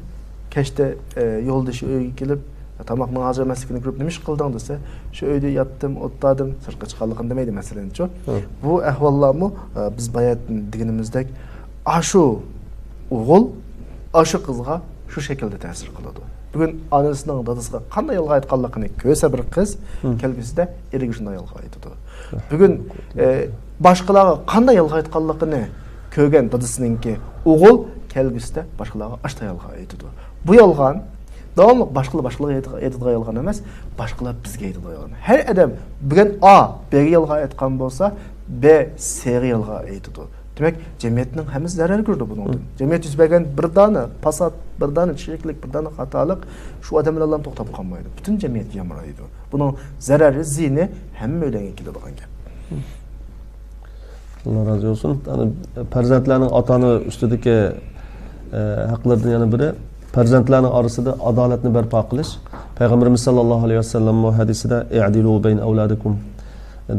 كەچتە، ئە، يولدىشى ئۆيگە كېلىپ، تاماقنىڭ ھازىر ئەمەسلىكىنى كۆرۈپ، «نېمە ئىش قىلدىڭ؟» دېسە، «شۇ ئۆيدە ياتتىم، ئولتۇردۇم، سىرتقا چىقالىغىنى» دېمەيدۇ، مەسىلەنچۇ. ھە. بۇ ئەھۋاللارمۇ، ئە، بىز باياتىن دېگىنىمىزدەك، ئاشۇ ئوغۇل ئاشۇ قىزغا شۇ شەكىلدە تەسىر قىلىدۇ. بۈگۈن ئانىسىنىڭ دادىسىغا قانداق يالغان ئېيتقانلىقىنى كۆرسە بىر قىز، ھە، كەلگۈسىدە ئېرىگە شۇنداق يالغان ئېيتىدۇ. بۈگۈن، ئە، باشقىلارغا قانداق يالغان ئېيتقانلىقىنى كۆرگەن دادىسىنىڭكى ئوغۇل كەلگۈسىدە باشقىلارغا ئاشتا يالغان ئېيتىدۇ. بۇ يالغان داۋاملىق باشقىلار باشقىلارغا ئېيتىدىغان يالغان ئەمەس، باشقىلار بىزگە ئېيتىدىغان يالغان. ھەر ئادەم بۈگۈن ئا بىگە يالغان ئېيتقان بولسا، بى سىغا يالغان ئېيتىدۇ. دېمەك، جەمئىيەتنىڭ ھەممىسى زەرەر كۆرىدۇ بۇنىڭدىن. جەمئىيەت يۈز بەرگەن بىر دانە پاسات، بىر دانە چىرىكلىك، بىر دانە خاتالىق شۇ ئادەم بىلەنلا توختاپ قالمايدۇ. پۈتۈن جەمئىيەتكە يامرايدۇ. بۇنىڭ زەرەرى، زىيىنى ھەممەيلەنگە كېلىدىغان گەپ. ئاللا رازى بولسۇن. يەنى پەرزەنتلەرنىڭ ئاتا-ئانا ئۈستىدىكى، ئە، ھەقلىرىدىن يەنە بىرى، پەرزەنتلەرنىڭ ئارىسىدا ئادالەتنى بەرپا قىلىش. پەيغەمبىرىمىز ساللاللاھۇ ئەلەيھى ۋەسەللەممۇ ھەدىسىدە، «ئەدىلۇ بەينە ئەۋلادىكۇم»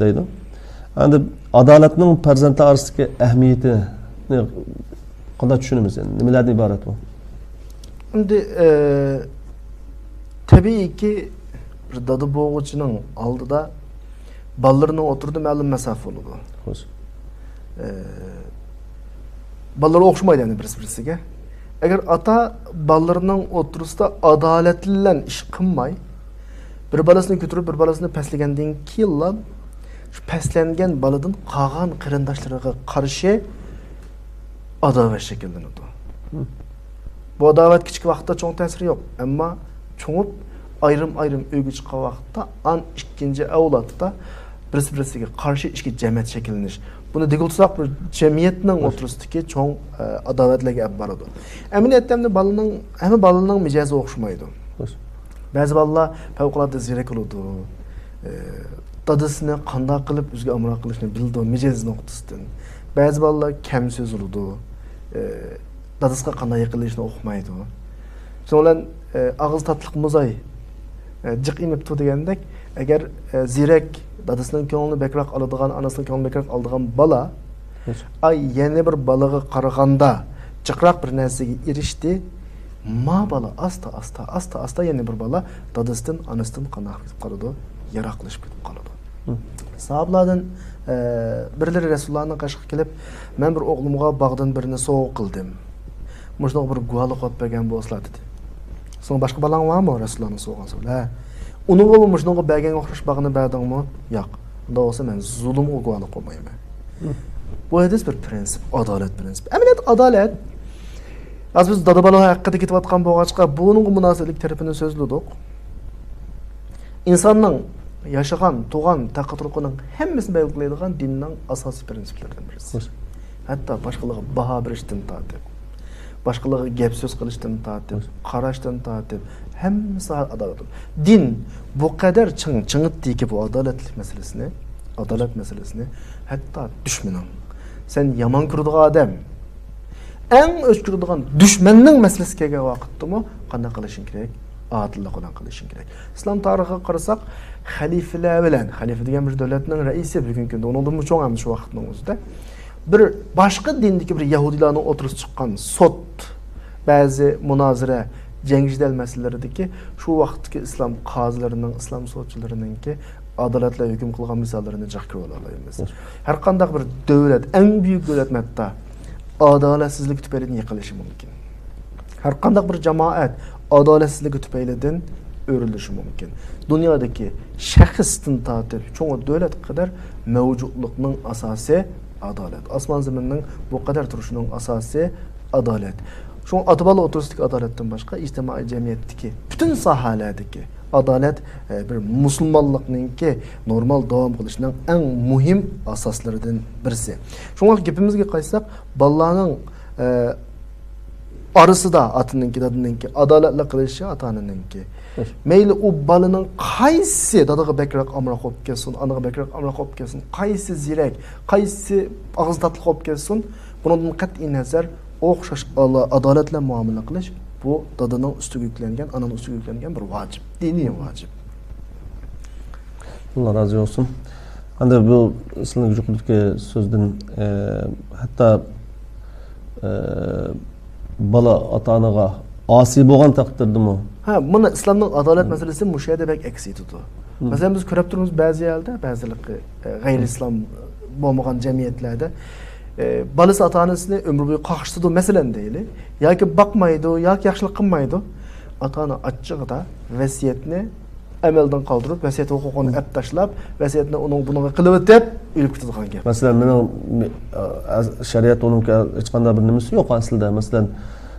دەيدۇ. ئەمدى ئادالەتنىڭ پەرزەنتلەر ئارىسىدىكى ئەھمىيىتىنى قانداق چۈشىنىمىز؟ يەنى نېمىلەردىن ئىبارەت بۇ؟ ئەمدى، ئە، تەبىئىيكى، بىر دادا بولغۇچىنىڭ ئالدىدا بالىلىرىنىڭ ئوتتۇرىدا مەلۇم مەسافە بولىدۇ. خوش. ئە، بالىلار ئوخشىمايدۇ ئەمدى بىرسى-بىرسىگە. ئەگەر ئاتا بالىلىرىنىڭ ئوتتۇرىسىدا ئادالەت بىلەن ئىش قىلماي، بىر بالىسىنى كۆتۈرۈپ، بىر بالىسىنى پەسلىگەندىن كېيىنلا، شۇ پەسلەنگەن بالىدىن قالغان قېرىنداشلىرىغا قارشى ئاداۋەت شەكىللىنىدۇ. ھم. بۇ ئاداۋەت كىچىك ۋاقىتتا چوڭ تەسىرى يوق، ئەمما چوڭۇپ، ئايرىم-ئايرىم ئۆيگە چىققان ۋاقىتتا، ئان ئىككىنچى ئەۋلادتا بىرسى-بىرسىگە قارشى ئىككى جەمەت شەكىللىنىش. بۇنى دېگىلى تۇرساق، بىر جەمئىيەتنىڭ ئوتتۇرىسىدىكى چوڭ، ئە، ئاداۋەتلەرگە ئەپ بارىدۇ. ئەمەلىيەتتە ئەمدى بالىنىڭ، ھەممە بالىنىڭ مىجەزى ئوخشىمايدۇ. بەزى بالىلار پەۋقۇلئاددە زېرەك بولىدۇ. ئە، دادىسىنى قانداق قىلىپ ئۆزىگە ئامراق قىلىشنى بىلىدۇ، مىجەز نۇقتىسىدىن. بەزى بالىلار كەم سۆزلىدۇ. ئە، دادىسىغا قانداق يېقىنلىشىشنى ئۇقمايدۇ. شۇنىڭ بىلەن، ئە، ئاغزى تاتلىق موزاي، ئە، جىق ئېمىپتۇ دېگەندەك، ئەگەر، ئە، زېرەك، دادىسىنىڭ كۆڭلىنى بەكرەك ئالىدىغان، ئانىسىنىڭ كۆڭلىنى بەكرەك ئالىدىغان بالا، ئاي، يەنە بىر بالىغا قارىغاندا جىقراق بىر نەرسىگە ئېرىشتى. ما بالا ئاستا، ئاستا، ئاستا، ئاستا يەنە بىر بالا دادىسىدىن، ئانىسىدىن قانداق كېتىپ قالىدۇ؟ يىراقلىشىپ كېتىپ قالىدۇ. ساھابىلاردىن، ئە، بىرلىرى رەسۇلۇللانىڭ قېشىغا كېلىپ، «مەن بىر ئوغلۇمغا باغدىن بىرنى سوۋغا قىلدىم. مۇشۇنىڭغا بىر گۇۋاھلىق قىلىپ بەرگەن بولسىلا» دېدى. «سېنىڭ باشقا بالاڭ بارمۇ؟» رەسۇلۇللانىڭ سوغان سورىدى. «ھە.» «ئۇنىڭغىمۇ مۇشۇنىڭغا بەرگەنگە ئوخشاش باغنى بەردىڭمۇ؟» «ياق.» «ئۇنداق بولسا مەن زۇلۇمغا گۇۋاھلىق قىلمايمەن.» بۇ ھەدىس بىر پرىنسىپ، ئادالەت پرىنسىپى. ئەمەلىيەتتە ئادالەت، ھازىر بىز دادا بالا ھەققىدە كېتىۋاتقان بولغاچقا، بۇنىڭغا مۇناسىۋەتلىك تەرىپىنى سۆزلىدۇق. ئىنساننىڭ ياشىغان، تۇغان، تەقى تۇرقىنىڭ ھەممىسىنى بەلگىلەيدىغان دىننىڭ ئاساسىي پرىنسىپلىرىدىن بىرسى. ھەتتا باشقىلارغا باھا بېرىشتىن تارتىپ، باشقىلارغا گەپ سۆز قىلىشتىن تارتىپ، قاراشتىن تارتىپ، ھەممە ساھەدە ئادالەت. دىن بۇ قەدەر چىڭ، چىڭىتتىكى بۇ ئادالەتلىك مەسىلىسىنى، ئادالەت مەسىلىسىنى، ھەتتا دۈشمىنىڭ، سەن يامان كۆرىدىغان ئادەم، ئەڭ ئۆچ كۆرىدىغان دۈشمەننىڭ مەسىلىسى كەلگەن ۋاقىتتىمۇ قانداق قىلىشىڭ كېرەك؟ ئادىللىق بىلەن قىلىشىڭ كېرەك. ئىسلام تارىخىغا قارىساق، خەلىپىلەر بىلەن، خەلىپە دېگەن بىر دۆلەتنىڭ رەئىسى بۈگۈنكى كۈندە، ئۇنىڭدىنمۇ چوڭ ئەمدى شۇ ۋاقىتنىڭ ئۆزىدە، بىر باشقا دىندىكى بىر يەھۇدىيلارنىڭ ئوتتۇرىسىدا چىققان سوت، بەزى مۇنازىرە، جەڭ-جېدەل مەسىلىلىرىدىكى شۇ ۋاقىتتىكى ئىسلام قازىلىرىنىڭ، ئىسلام سوتچىلىرىنىڭكى ئادالەت بىلەن ھۆكۈم قىلغان مىساللىرىنى جىق كۆرۈۋالالايمىز. ھەر قانداق بىر دۆلەت، ئەڭ بۈيۈك دۆلەتمۇ ھەتتا ئادالەتسىزلىكى تۈپەيلىدىن يىقىلىشى مۇمكىن. ھەر قانداق بىر جامائەت ئادالەتسىزلىكى تۈپەيلىدىن ئۆرۈلۈشى مۇمكىن. دۇنيادىكى شەخستىن تارتىپ چوڭ دۆلەتكە قەدەر مەۋجۇتلۇقنىڭ ئاساسى ئادالەت. ئاسمان زېمىننىڭ بۇ قەدەر تۇرۇشىنىڭ ئاساسى ئادالەت. شۇڭا ئاتا-بالا ئوتتۇرىسىدىكى ئادالەتتىن باشقا ئىجتىمائىي جەمئىيەتتىكى پۈتۈن ساھەلەردىكى ئادالەت، ئە، بىر مۇسۇلمانلىقنىڭكى نورمال داۋام قىلىشىنىڭ ئەڭ مۇھىم ئاساسلىرىدىن بىرسى. شۇڭا گېپىمىزگە قايتساق، بالىلارنىڭ، ئە، ئارىسىدا ئاتىنىڭكى، دادىنىڭكى ئادالەتلىك قىلىشى ئاتا-ئانىنىڭكى. مەيلى ئۇ بالىنىڭ قايسى دادىغا بەكرەك ئامراق بولۇپ كەتسۇن، ئانىغا بەكرەك ئامراق بولۇپ كەتسۇن، قايسى زېرەك، قايسى ئاغزى تاتلىق بولۇپ كەتسۇن، بۇنىڭدىن قەتئىي نەزەر ئوخشاش ئالا-، ئادالەت بىلەن مۇئامىلە قىلىش، بۇ دادىنىڭ ئۈستىگە يۈكلەنگەن، ئانىنىڭ ئۈستىگە يۈكلەنگەن بىر ۋاجىپ، دىنىي ۋاجىپ. ئاللا رازى بولسۇن. ئەمدى بۇ سىلىنىڭ يۇقىرىدىكى سۆزدىن، ئە، ھەتتا، ئە، بالا ئاتا-ئانىغا ئاسىي بولغان تەقدىردىمۇ؟ ھە، مانا ئىسلامنىڭ ئادالەت مەسىلىسى مۇشۇ يەردە بەك ئەكس ئېتىدۇ. مەسىلەن، بىز كۆرۈپ تۇرىمىز، بەزى يەردە، بەزىلىكى، ئە، غەيرىي ئىسلام بولمىغان جەمئىيەتلەردە، ئە، بالىسى ئاتا-ئانىسىنى ئۆمۈر بويى قاقشىتىدۇ، مەسىلەن، دەيلى، ياكى باقمايدۇ، ياكى ياخشىلىق قىلمايدۇ. ئاتا-ئانا ئاچچىقىدا ۋەسىيەتنى ئەمەلدىن قالدۇرۇپ، ۋەسىيەت ھوقۇقىنى ئەپ تاشلاپ، ۋەسىيەتنى ئۇنىڭ بۇنىڭغا قىلىۋېتىپ، ئۆلۈپ كېتىدىغان گەپ. مەسىلەن، مېنىڭ مې-، ئە، شەرىئەت ئۇنىڭ ھېچقانداق بىر نېمىسى يوق ئەسلىدە. مەسىلەن،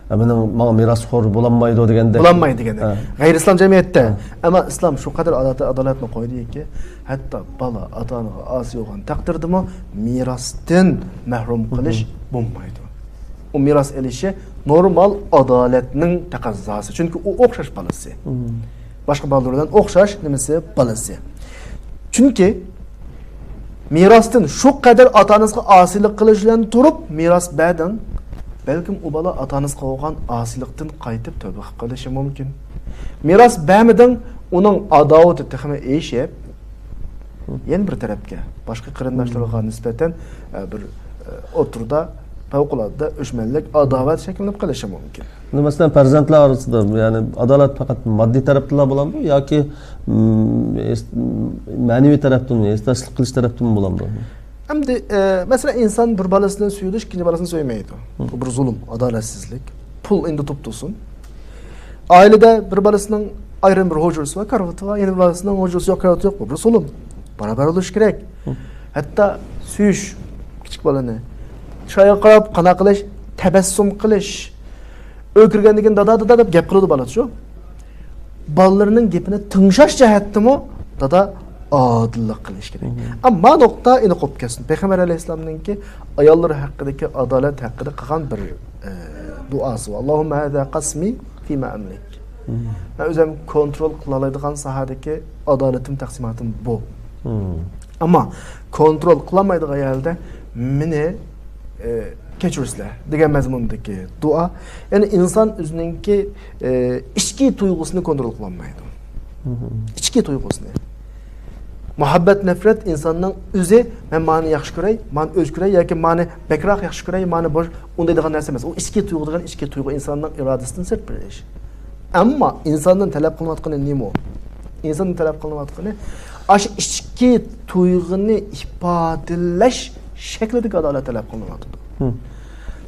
ئە، مېنىڭ، ماڭا مىراسخور بولالمايدۇ دېگەندەك. بولالمايدۇ دېگەندەك. ھە. غەيرىي ئىسلام جەمئىيەتتە. ھە. ئەمما ئىسلام شۇ قەدەر ئادالەت-، ئادالەتنى قويدىكى، ھەتتا بالا ئاتا-ئانىغا ئاسىي بولغان تەقدىردىمۇ مىراستىن مەھرۇم قىلىش بولمايدۇ. ئۇ مىراس ئېلىشى نورمال ئادالەتنىڭ تەقەززاسى. چۈنكى ئۇ ئوخشاش بالىسى. باشقا بالىلار بىلەن ئوخشاش نېمىسى، بالىسى. چۈنكى مىراستىن شۇ قەدەر ئاتا-ئانىسىغا ئاسىيلىق قىلىش بىلەن تۇرۇپ، مىراس بەردىڭ. بەلكىم ئۇ بالا ئاتا-ئانىسىغا قىلغان ئاسىيلىقتىن قايتىپ تەۋبە قىلىپ قېلىشى مۇمكىن. مىراس بەرمىدىڭ، ئۇنىڭ ئاداۋىتى تېخىمۇ ئېشىپ، يەنە بىر تەرەپكە، باشقا قېرىنداشلىرىغا نىسبەتەن، ئە، بىر، ئە، ئوتتۇرىدا پەۋقۇلئاددە ئۆچمەنلىك ئاداۋەت شەكىللىنىپ قېلىشى مۇمكىن. ئەمدى مەسىلەن، پەرزەنتلەر ئارىسىدا، يەنى ئادالەت پەقەت ماددىي تەرەپتىنلا بولامدۇ ياكى، م، ھېس-، مەنىۋى تەرەپتىنمۇ، ھېسداشلىق قىلىش تەرەپتىنمۇ بولامدۇ؟ ئەمدى، ئە، مەسىلەن، ئىنسان بىر بالىسىنى سۆيىدۇ، ئىككىنچى بالىسىنى سۆيمەيدۇ. بۇ بىر زۇلۇم، ئادالەتسىزلىك. پۇل ئېلىپ تۇرۇپتۇسۇن. ئائىلىدە بىر بالىسىنىڭ ئايرىم بىر ھۇجرىسى بار، كارىۋىتى بار، يەنە بىر بالىسىنىڭ ھۇجرىسى يوق، كارىۋىتى يوق. بۇ بىر زۇلۇم. بارابەر بولۇشى كېرەك. ھەتتا سۆيۈش، كىچىك بالىنى چىرايىغا قاراپ قانداق قىلىش، تەبەسسۇم قىلىش. ئۆيگە كىرگەندىن كېيىن، «دادا، دادا» دەپ گەپ قىلىدۇ بالا، شۇ. بالىلىرىنىڭ گېپىنى تىڭشاش جەھەتتىمۇ دادا ئادىللىق قىلىش كېرەك. ئەمما نۇقتا ئېنىق بولۇپ كەتسۇن. پەيغەمبەر ئەلەيھىسسالامنىڭكى ئاياللىرى ھەققىدىكى ئادالەت ھەققىدە قىلغان بىر، ئە، دۇئاسى بار. «اللهم هذا قسمي فيما أملك.» مەن ئۆزۈم كونترول قىلالايدىغان ساھەدىكى ئادالىتىم، تەقسىماتىم بۇ. ئەمما كونترول قىلالمايدىغان يەردە مېنى، ئە، كەچۈرسىلەر دېگەن مەزمۇندىكى دۇئا. يەنى ئىنسان ئۆزىنىڭكى، ئە، ئىچكى تۇيغۇسىنى كونترول قىلالمايدۇ. ئىچكى تۇيغۇسىنى. مۇھەببەت، نەپرەت ئىنساننىڭ ئۆزى، «مەن مانى ياخشى كۆرەي، مانى ئۆچ كۆرەي ياكى مانى بەكرەك ياخشى كۆرەي، مانى بوش»، ئۇندايدىغان نەرسە ئەمەس. ئۇ ئىچكى تۇيغۇ دېگەن ئىچكى تۇيغۇ ئىنساننىڭ ئىرادىسىدىن سىرت بىر ئىش. ئەمما ئىنساندىن تەلەپ قىلىنىۋاتقىنى نېمە؟ ئىنساندىن تەلەپ قىلىنىۋاتقىنى ئاشۇ ئىچكى تۇيغۇنى ئىپادىلەش شەكلىدىكى ئادالەت تەلەپ قىلىنىۋاتىدۇ.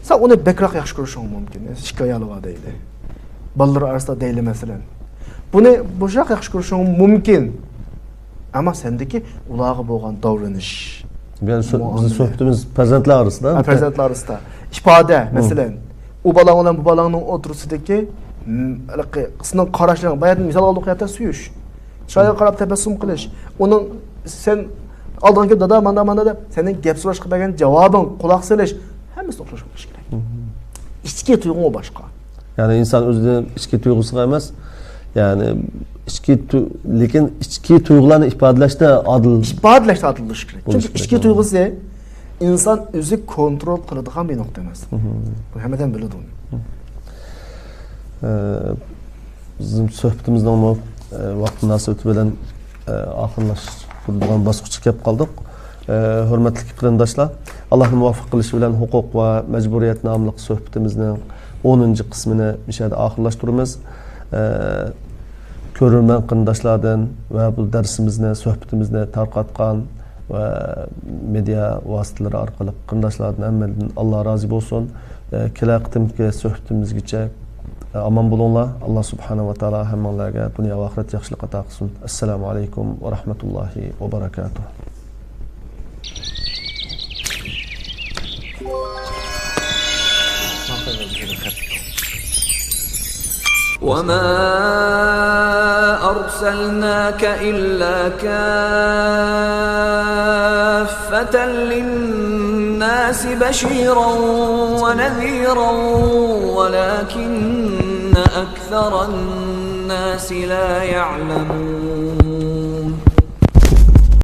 سەن ئۇنى بەكرەك ياخشى كۆرۈشۈڭ مۇمكىن. ئىككى ئايالى بار دەيلى. بالىلىرى ئارىسىدا دەيلى، مەسىلەن. بۇنى بوشراق ياخشى كۆرۈشۈڭ مۇمكىن. ئەمما سەندىكى ئۇلارغا بولغان داۋرىنىش، بۇ يەردە سۆ-، بىزنىڭ مۇئامىلە. سۆھبىتىمىز پەرزەنتلەر ئارىسىدا. ھە، پەرزەنتلەر ئارىسىدا. ئىپادە، مەسىلەن، ئۇ بالاڭ بىلەن بۇ بالاڭنىڭ ئوتتۇرىسىدىكى، م، ھېلىقى سېنىڭ قاراشلىرىڭ، باياتىن مىسال ئالدۇق يەردە سۆيۈش. چىرايىغا قاراپ تەبەسسۇم قىلىش. ئۇنىڭ سەن ئالدىڭغا كېلىپ، «دادا، ماندا، ماندا» دەپ، سەنىڭ گەپ سوراشقا بەرگەن جاۋابىڭ، قۇلاق سېلىش، ھەممىسى ئوخشاش بولۇشى كېرەك. ئىچكى تۇيغۇڭ باشقا. يەنى ئىنسان ئۆزىنىڭ ئىچكى تۇيغۇسىغا ئەمەس، يەنى ئىچكى تۇ-، لېكىن ئىچكى تۇيغۇلارنى ئىپادىلەشتە ئادىل. ئىپادىلەشتە ئادىل بولۇشى كېرەك. چۈنكى ئىچكى تۇيغۇسى ئىنسان ئۆزى كونترول قىلىدىغان بىر نۇقتا ئەمەس. بۇنى ھەممىدىن بىلىدۇ. ئە، بىزنىڭ سۆھبىتىمىزنىڭمۇ، ئە، ۋاقىت مۇناسىۋىتى بىلەن، ئە، ئاخىرلاشتۇرىدىغان باسقۇچقا كەپ قالدۇق. ئە، ھۆرمەتلىك قېرىنداشلار، ئاللانىڭ مۇۋەپپەق قىلىشى بىلەن ھوقۇق ۋە مەجبۇرىيەت ناملىق سۆھبىتىمىزنىڭ ئونىنچى قىسمىنى مۇشۇ يەردە ئاخىرلاشتۇرىمىز. ئە، كۆرۈرمەن قېرىنداشلاردىن ۋە بۇ دەرسىمىزنى، سۆھبىتىمىزنى تارقاتقان ۋە مېدىيا ۋاسىتىلىرى ئارقىلىق قېرىنداشلاردىن ھەممىدىن ئاللا رازى بولسۇن. ئە، كېلەر قېتىمقى سۆھبىتىمىزگىچە ئامان بولۇڭلار. ئاللا سۇبھانەھۇ ۋە تائالا ھەممىڭلارگە دۇنيا ۋە ئاخىرەت ياخشىلىقى ئاتا قىلسۇن. ئەسسالامۇ ئەلەيكۇم ۋە رەھمەتۇللاھى ۋە بەرەكاتۇھ. وما أرسلناك إلا كافة للناس بشيرا ونذيرا ولكن أكثر الناس لا يعلمون.